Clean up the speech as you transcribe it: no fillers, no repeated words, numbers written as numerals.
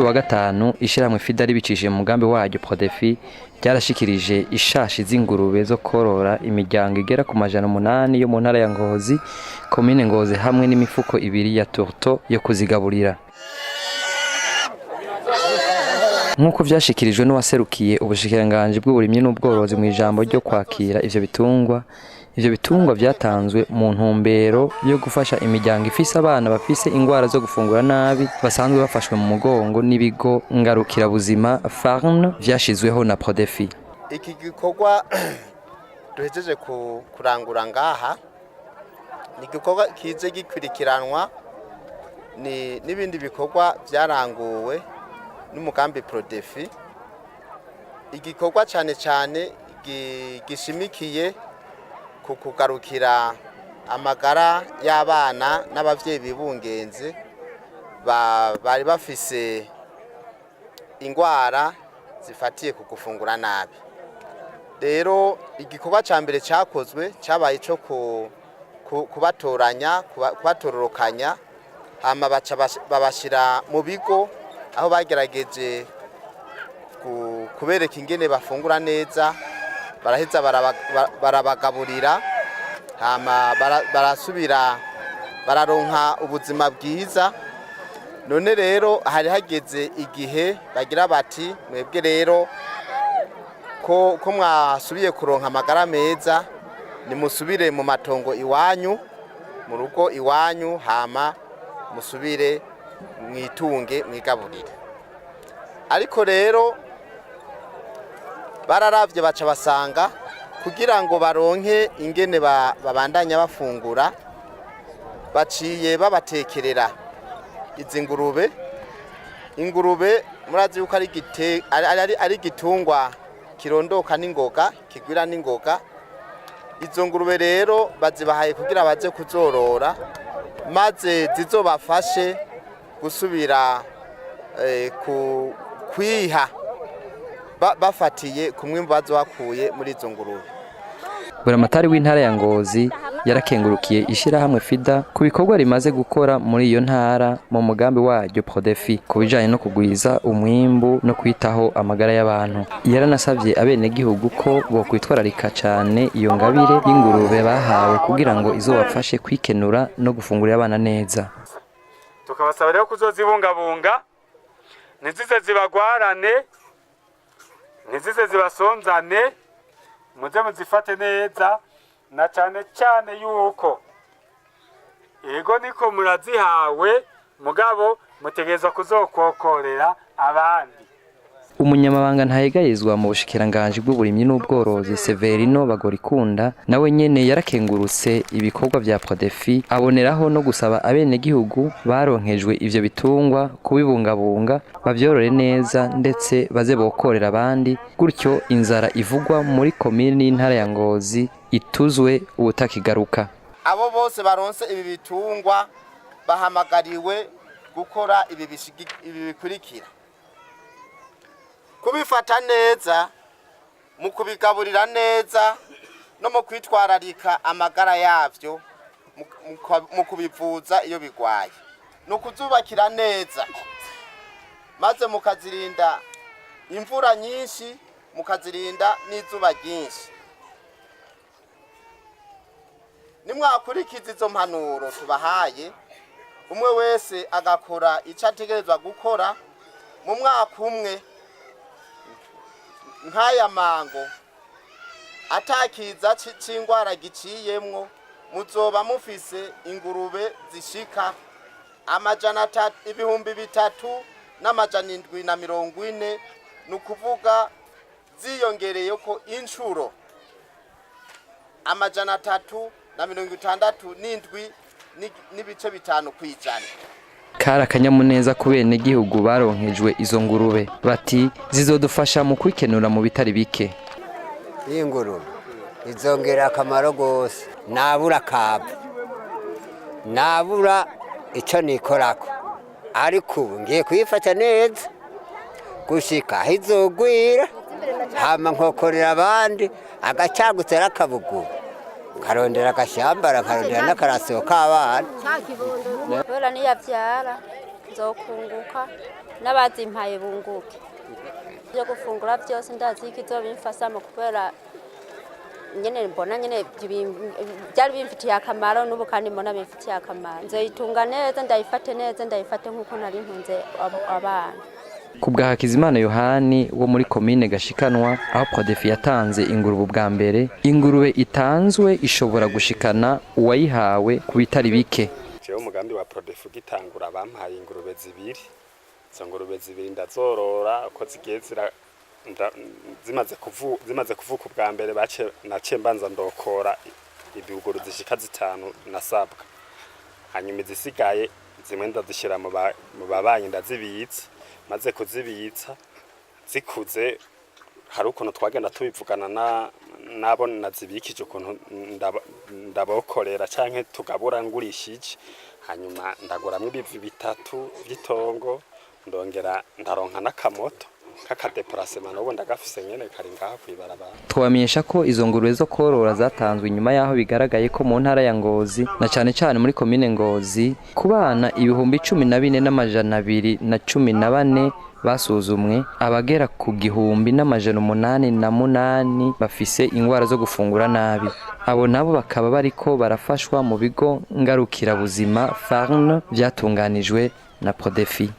Kuri uyu wa gatanu, ishyirahamwe FIDA ribicishije mu mugambi waryo Prodefi ryarashikirije ishashi z'ingurube zo korora imiryango igera ku 800 yo mu ntara ya Ngozi, komine Ngozi, hamwe n'imifuko ibiri ya tourteau yo kuzigaburira. Nk'uko vyashikirijwe n'uwaserukiye ubushikiranganji bw'uburimyi n'ubworozi mu ijambo ryo kwakira ivyo bitungwa, ivyo bitungwa vyatanzwe mu ntumbero yo gufasha imiryango ifise abana bafise ingwara zo gufungura nabi, basanzwe bafashwe mu mugongo n'ibigo ngarukirabuzima Farm vyashizweho na Prodefi. Iki gikorwa duhejeje kurangura ngaha ni igikorwa kije gikurikiranwa ni n'ibindi bikorwa byaranguwe n'umugambi Prodefi, igikorwa cyane cyane gishimikiye ku kugarukira amagara y'abana n'abavyeyi bibungenze bari bafise ingwara zifatiye ku gufungura nabi. Rero igikorwa cya mbere cyakozwe cyabaye icyo kubatoranya, kubatororokanya, hama baca babashyira mu bigo aho bagerageje kubereka ingene bafungura neza, baraheza barabagaburira, hama barasubira bararonka ubuzima bwiza. None rero hari hageze igihe bagira bati: "Mwebwe rero ko mwasubiye kuronka amagara meza, nimusubire mu matongo iwanyu, mu rugo iwanyu, hama musubire mwitunge, mwigaburire." Ariko rero bararavye baca basanga kugira ngo baronke ingene babandanya bafungura, baciye babatekerera izi ngurube. Ingurube murazi yuko ari igitungwa kirondoka n'ingoga, kigwira n'ingoga. Izo ngurube rero bazibahaye kugira baze kuzorora, maze zizobafashe gusubira kwiha bafatiye ku mwimbu bazobakuye muri izo ngurube. Buramatari w'intara ya Ngozi yarakengurukiye ishirahamwe FIDA ku bikorwa rimaze gukora muri iyo ntara mu mugambi waryo Prodefi ku bijanye no kugwiza umwimbu no kwitaho amagara y'abantu. Yaranasavye abenegihugu ko bokwitwararika cane iyo ngabire y'ingurube bahawe kugira ngo izobafashe kwikenura no gufungurira abana neza. Tukabasaba rero kuzozibungabunga, ntizize zibagwarane, ntizize zibasonzane, muze muzifate neza, na cane cane yuko ego niko murazihawe, mugabo mutegerezwa kuzokokorera abandi. Umunyamabanga ntayegayezwa mu bushikiranganji bw'uburimyi n'ubworozi, Severino Bagorikunda, nawe nyene yarakengurutse ibikorwa vya Prodefi, aboneraho no gusaba abenegihugu baronkejwe ivyo bitungwa kubibungabunga, bavyorore neza, ndetse baze bokorera abandi, gutyo inzara ivugwa muri komine n'intara ya Ngozi ituzwe ubutakigaruka. Abo bose baronse ibi bitungwa bahamagariwe gukora ibi bikurikira: kubifata neza, mu kubigaburira neza, no mu kwitwararika amagara yavyo, mu kubivuza iyo bigwaye, ni ukuzubakira neza, maze mukazirinda imvura nyinshi, mukazirinda n'izuba ryinshi. Nimwakurikiza izo mpanuro tubahaye, umwe wese agakora icyo ategerezwa gukora, mu mwaka umwe nk'aya mango atakiza c'ingwara giciyemwo, muzoba mufise ingurube zishika 300, 3740, ni ukuvuga ziyongereyeko inshuro 367 n'ibice 5%. Kari akanyamuneza ku benegihugu baronkejwe izo ngurube, bati zizodufasha mu kwikenura mu bitari bike. Iyi ngurube izongera akamaro rwose. Nabura kava, nabura icyo nikorako, ariko ubu ngiye kuyifata neza gushika aho izogwira, hama nkokorera abandi agacagutse akabuguru, nkarondera agashyambara, nkarondera n'akarasiyo k'abana. Kubera niyabyara nzokunguka. N'abazimpaye bunguke. Ibyo gufungura byose ndazi ko izobimfasamo, kubera nyene mbona nyene byari bimfitiye akamaro, n'ubu kandi mbona bimfitiye akamaro. Nzoyitunga neza, ndayifate neza, ndayifate nk'uko nari ntunze abana. Ku bwa Hakizimana Yohani wo muri komine Gashikanwa, aho Prodefi yatanze ingurube ubwa mbere, ingurube itanzwe ishobora gushikana uwayihawe ku bitari bike. Jewe umugambi wa Prodefi ugitangura bampaye ingurube zibiri. Izo ngurube zibiri ndazorora uko zigiye zira zimaze kuvuka ubwa mbere, bace naciye mbanza ndokora ibiguru zishika zitanu nasabwa, hanyuma izisigaye zimwe ndazishyira mu babanyi, ndazibitsa. Maze kuzibitsa zikuze, hari ukuntu twagenda tubivugana nabo nazibikije, ukuntu ndabokorera canke tugabura ngurishije. Hanyuma ndaguramwo ibivi bitatu vy'itongo, ndongera ndaronka n'akamoto k'akadeparasema, n'ubu ndagafise nyene kari ngaha kw'ibarabara. Twabamenyesha ko izo ngurube zo korora zatanzwe inyuma y'aho bigaragaye ko mu ntara ya Ngozi, na cane cane muri komine Ngozi, ku bana 14,214 basuzumwe, abagera ku 1808 bafise ingwara zo gufungura nabi. Abo nabo bakaba bariko barafashwa mu bigo ngarukirabuzima Farne vyatunganijwe na Prodefi.